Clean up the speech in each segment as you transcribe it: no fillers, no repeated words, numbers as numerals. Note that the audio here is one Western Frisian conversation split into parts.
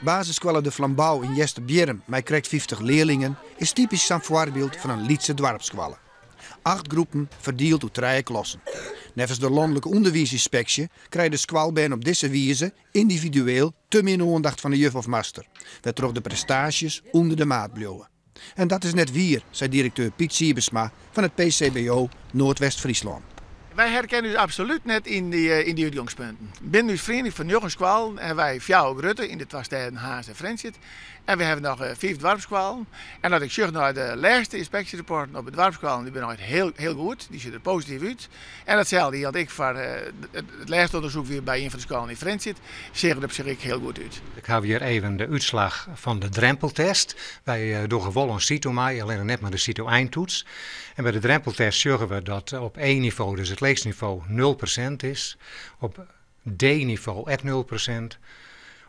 Basisskoalle De Flambou yn Easterbierrum mei krekt 50 learlingen is typysk sa'n foarbyld fan in lytse doarpsskoalle. Acht groepen ferdield oer trije klassen. Neffens de lanlike ûnderwiisynspeksje krije de skoalbern op dizze wize yndividueel te min oandacht fan de juf of master, wêrtroch de prestaasjes ûnder de maat bliuwe. En dat is net wier, sei direkteur Piet Siebersma fan it PCBO Noardwest-Fryslân. Wy herkenne ús absolút net yn dy, yn dy útgongspunten. Binnen ús feriening fan njoggen skoallen hawwe wy fjouwer grutte yn de twa stêden Harns en Frjentsjer. En we hawwe noch fiif doarpsskoallen. En as ik sjoch nei de lêste ynspeksjerapporten op de doarpsskoallen, dy binne noch hiel, hiel goed. Dy sjogge der posityf út. En datselde jildt ek foar it lêste ûndersyk wie by ien fan de skoallen yn Frjentsjer, seach it op sich ek hiel goed út. Ik haw hjir even de útslach fan de drempeltest. Wy dogge wol oan CITO mei, allinnich net mei de CITO-eintoets. En by de drempeltest sjogge we dat op E-nivo, dus it leechste nivo, 0% is. Op D-nivo ek 0%.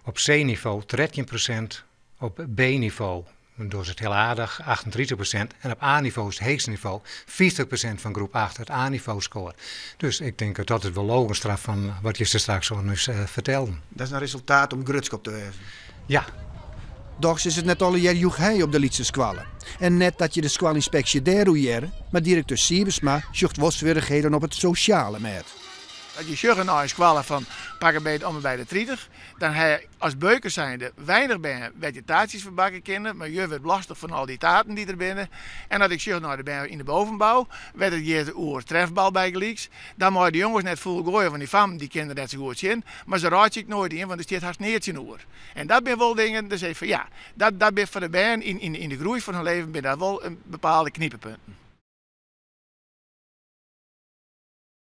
Op C-nivo 13%. Op B-nivo dogge se it hiel aardich, 38%. En op A-nivo is it heechste nivo, 50% fan groep 8 it A-nivo skoart. Dus ik tink dat dat it wol logenstraft fan wat je straks oan ús fertelden. Dat is in resultaat om grutsk op te wêzen. Ja. Dochs is it net allegear jûchhei op de lytse skoalle. En net dat je de skoalynspeksje dêroer hearre, mar direkteur Siebersma sjocht wol swierrichheden op it sosjale mêd. As je sjogge nei in skoalle fan pak 'm beet om en by de 30, dan ha je as beuker zijnde weinich bern wêr't je taartsjes foar bakke kinne, mar juf wurdt lastich fan al dy taarten dy't der binne. En as ik sjoch nei de bern yn de bovenbou, wêr't it giet oer trefbal bygelyks, dan meie de jonges net fûl goaie, want dy fammen dy kinne der net sa goed tsjin, mar se reitsje ek noait ien, want der stiet hast neat tsjinoer. En dat binne wol dingen, dus even, ja, dat, dat binne foar de bern yn, yn, yn de groei fan hun leven binne dat wol in bepaalde knipepunten.